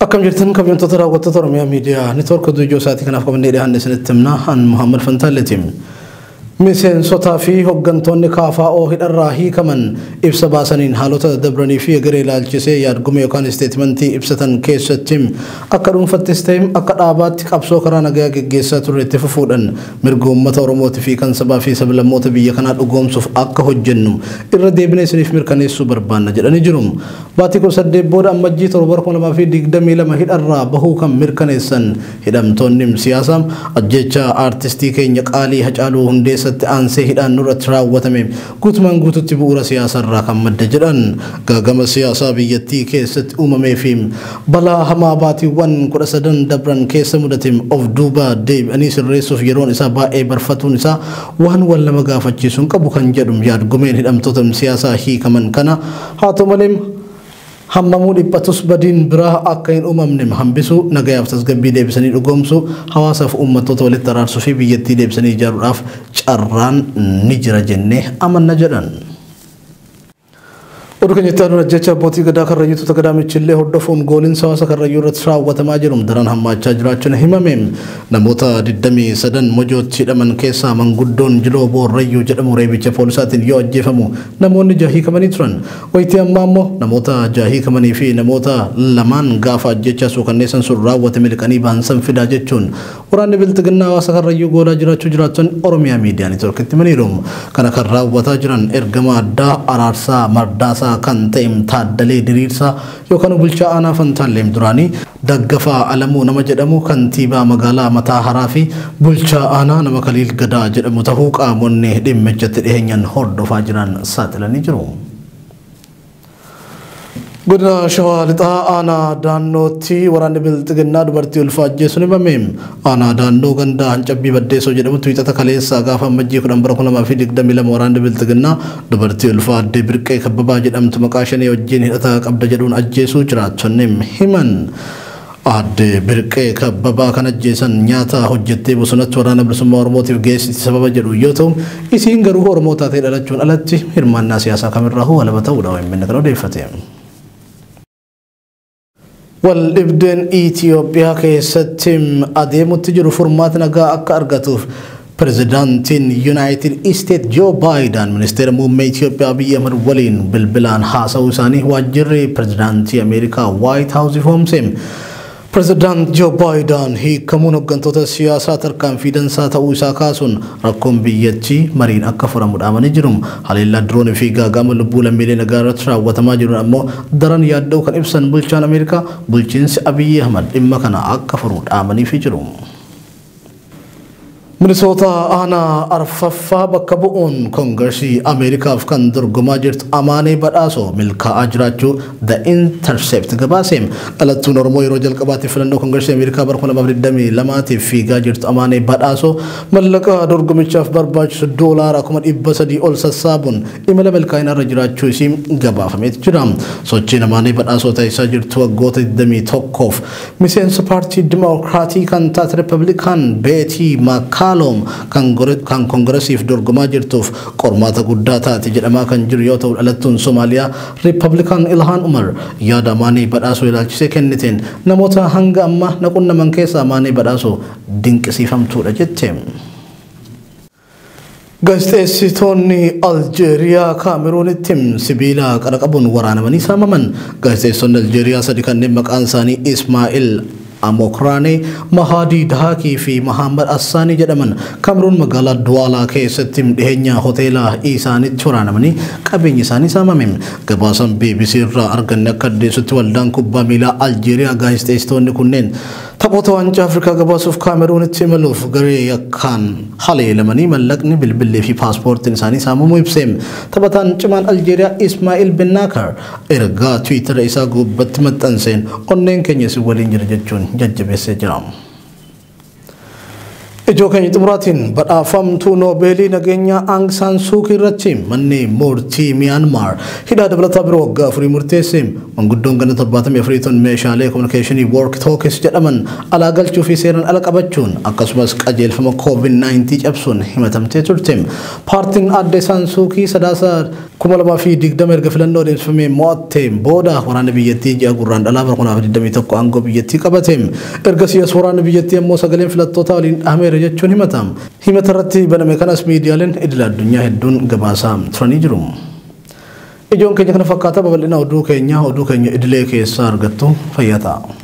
Akkam jirtan kabajamtoota daawwattoota Oromiyaa Miidiyaa Neetwoork oduu isaatii kanaaf qabannee dhiyaanne isinitti himna. An Muhammad Fantaalleeti. Miseensotaa fi hooggantoonni KFO hidharraa hiikaman ibsa baasaniin haalota dabranii fi egeree ilaalchisee yaadgume yookaan isteetmentii ibsatan keessatti akka dhuunfattis ta'e akka dhaabaatti qabsoo karaa nagayaa geggeessaa turre itti fufuudhaan mirga uummata Oromootii fi kan sabaa fi sablammoota biyya kanaa dhugoomsuuf akka hojjennu irra deebinee isiniif mirkaneessuu barbaanna jedhanii jiru. Baatii 18 booda ammajjii 7/2022 hidharraa bahuu kan mirkaneessan hidhamtoonni siyaasaa ajjecha aartistii keenya qaalii Hacaaluu Hundeessaa aansee hidhaan nurratti raawwatame guutumaan guututti bu'uura siyaasarraa kan madde jedhan gaagama siyaasaa biyyattii keessatti uumamee fi balaa hamaa baatiiwwan 13 dabran keessa mudate of duuba deebi'anii sirreessuuf yeroon isaa baay'ee barfatuun isaa waan wal nama gaafachiisuun qabu kan jedhu yaadgumeen hidhamtoota siyaasaa hiikaman kana haa ta'u malee hammamuu dhiphatus badiin biraa akka hin uumamne hambisuu nagayaaf tasgabbii deebisanii dhugoomsuu hawaasaaf uummattoota walitti araarsuu fi biyyattii deebisanii ijaaruudhaaf carraan ni jira jennee amanna jedhan. Oduu keenya itti aanuun ajjecha abbootii gadaa Karrayyuu Tuuta Gadaamichillee hordofuun gooliin hawaasa Karrayyuu irratti raawwatamaa jiru daran hammaachaa jiraachuun himame. Namoota 23 Mojootti hidhaman keessaa manguddoon Jiloo Boorrayyuu jedhamu reebicha poolisaatiin yoo ajjeefamu namoonni jaha hiikamanii turan. Wayitii ammaa immoo namoota jaha hiikamanii fi namoota lamaan gaafa ajjechaa suukanneessan sun raawwate miliqanii baansan fidaa jechuun waraanni bilxiginnaa hawaasa Karrayyuu goolaa jiraachuu jiraattonni Oromiyaa Miidiyaa Neetwoorkitti himaniiru. Kana kan raawwataa jiran ergama addaa Araarsaa Mardaasaa kan ta'e Taaddalee Diriirsaa yookaan bulchaa aanaa Fantaalleem duraanii Daggafaa Alamuu nama jedhamu kantiibaa magaalaa Mataa Haraa fi bulchaa aanaa nama Kaliil Gadaa jedhamu ta'uu qaamonni dhimmichatti dhiheenyan hordofaa jiran saaxilanii jiru. Godina Shawaa Lixaa aanaa Daannootti waraanni bilxiginnaa dubartii ulfaa ajjeesuun himame. Aanaa Daannoo ganda Hancabbii Baddeessoo jedhamutti wiixata kaleessaa gaafa ammajjii 10 bara 2022 waraanni bilxiginnaa dubartii ulfaa addee Birqee Kabbabaa jedhamtu maqaa shanii wajjin hidhata qabda jedhuun ajjeesuu jiraattonni himan. Addee Birqee Kabbabaa kan ajjeesan nyaata hojjettee bosonatti waraana bilisummaa Oromootiif geessiti sababa jedhu yoo ta'u isiin garuu Oromoo taatee dhalachuun alatti hirmaannaa siyaasaa kamirraa walaba ta'uudha OMN kan odeeffate. Waldhibdeen Itoophiyaa keessatti adeemutti jiru furmaata nagaa akka argatuuf pirezidaantiin Yuunaayitid Isteet Joo Baayiden ministeera muummee Itoophiyaa Abiyyi Ahmad waliin bilbilaan haasa'uu isaanii waajjirri pirezidaantii Ameerikaa Waayit Haawus ifoomse. Pirezidaant Joo Baayiden hiikamuun hooggantoota siyaasaa tarkaanfii dansaa ta'uu isaa kaasuun rakkoon biyyattii mariin akka furamu dhaamanii jiru. Haleellaa diroonii fi gaaga'ama lubbuu lammiilee nagaa irratti raawwatamaa jiruun ammoo daran yaadda'u kan ibsan bulchaan Ameerikaa bulchiinsi Abiyyi Ahmad dhimma kana akka furu dhaamaniifii jiru. Minisoota aanaa arfaffaa bakka bu'uun koongiresii Ameerikaaf kan dorgomaa jirtu Amaanee Badhaasoo milkaa'aa jiraachuu The Intercept gabaase. Dhalattuun Oromoo yeroo jalqabaatiif filannoo koongiresii Ameerikaa bara 2022 fiigaa jirtu Amaanee Badhaasoo mallaqa dorgomichaaf barbaachisu $300,000 ol sassaabuun imala milkaa'ina irra jiraachuu isii gabaafameet jira. Sochiin Amaanee Badhaasoo taasisaa jirtu waggoota 21f miseensa paartii Dimookiraatii kan taate Riippablikaan Beetii Maakaalom kan koongiresiif dorgomaa jirtuuf qormaata guddaa taate jedhamaa kan jiru yoo ta'u dhalattuun Somaaliyaa Riippablikaan Ilhaan Umar yaada Amaanee Badhaasoo ilaalchisee kenniteen namoota hanga ammaa na qunnaman keessaa Amaanee Badhaasoo dinqisiifamtuudha jette. Gaazexeessitoonni Aljeeriyaa Kaameruunitti sibiila qara qabuun waraanamanii saamaman. Gaazexeessitoonni Aljeeriyaa sadi kanneen maqaan isaanii Ismaa'il Amokraane, Mahadii Dahaakii fi Mahammad Assaanii jedhaman Kaameruun magaalaa Duwaalaa keessatti dhiheenya hoteela isaaniitti waraanamanii qabeenyi isaanii saamame. Gabaasaan BBC irraa arganne akka addeessutti waldaan kubbaa miilaa Aljeeriyaa gaazexeessitoonni kunneen taphoota waancaa Afrikaa gabaasuuf Kaameruunitti imaluuf garee yakkaan haleelamanii mallaqni bilbillee fi paaspoortiin isaanii saamamuu ibse. Taphataan cimaan Aljeeriyaa Ismaa'il Bennaakar ergaa Tiwiitara isaa gubbatti maxxanseen onneen keenya isin waliin jira jechuun jajjabeessee jira. Ijoo keenya xumuraatiin badhaafamtuu Noobeelii nageenyaa Aung San Suu Kyi irratti manni murtii Miyaanmaar hidhaa dabalataa biroo waggaa 4 murteesse. Manguddoon ganna 74 tun meeshaalee kominikeeshinii walkie talkies jedhaman alaa galchuu fi seeraan ala qabachuun akkasumas qajeelfama COVID-19 cabsuun himatamtee turte. Paartiin aadde Saansuukii Sadaasa 2020 erga filannoo adeemsifamee mo'atte booda waraanni biyyattii ji'a Gurraandhalaa bara 2021 aangoo biyyattii qabate. Ergasii as waraanni biyyattii ammoo sagaleen filattootaa waliin dhahameera jechuun himatama. Himata irratti baname kanas miidiyaaleen idil addunyaa hedduun gabaasaa turanii jiru. Ijoon keenya kana fakkaata. Babal'ina oduu keenya idilee keessaa argattu. Fayyaa ta'a.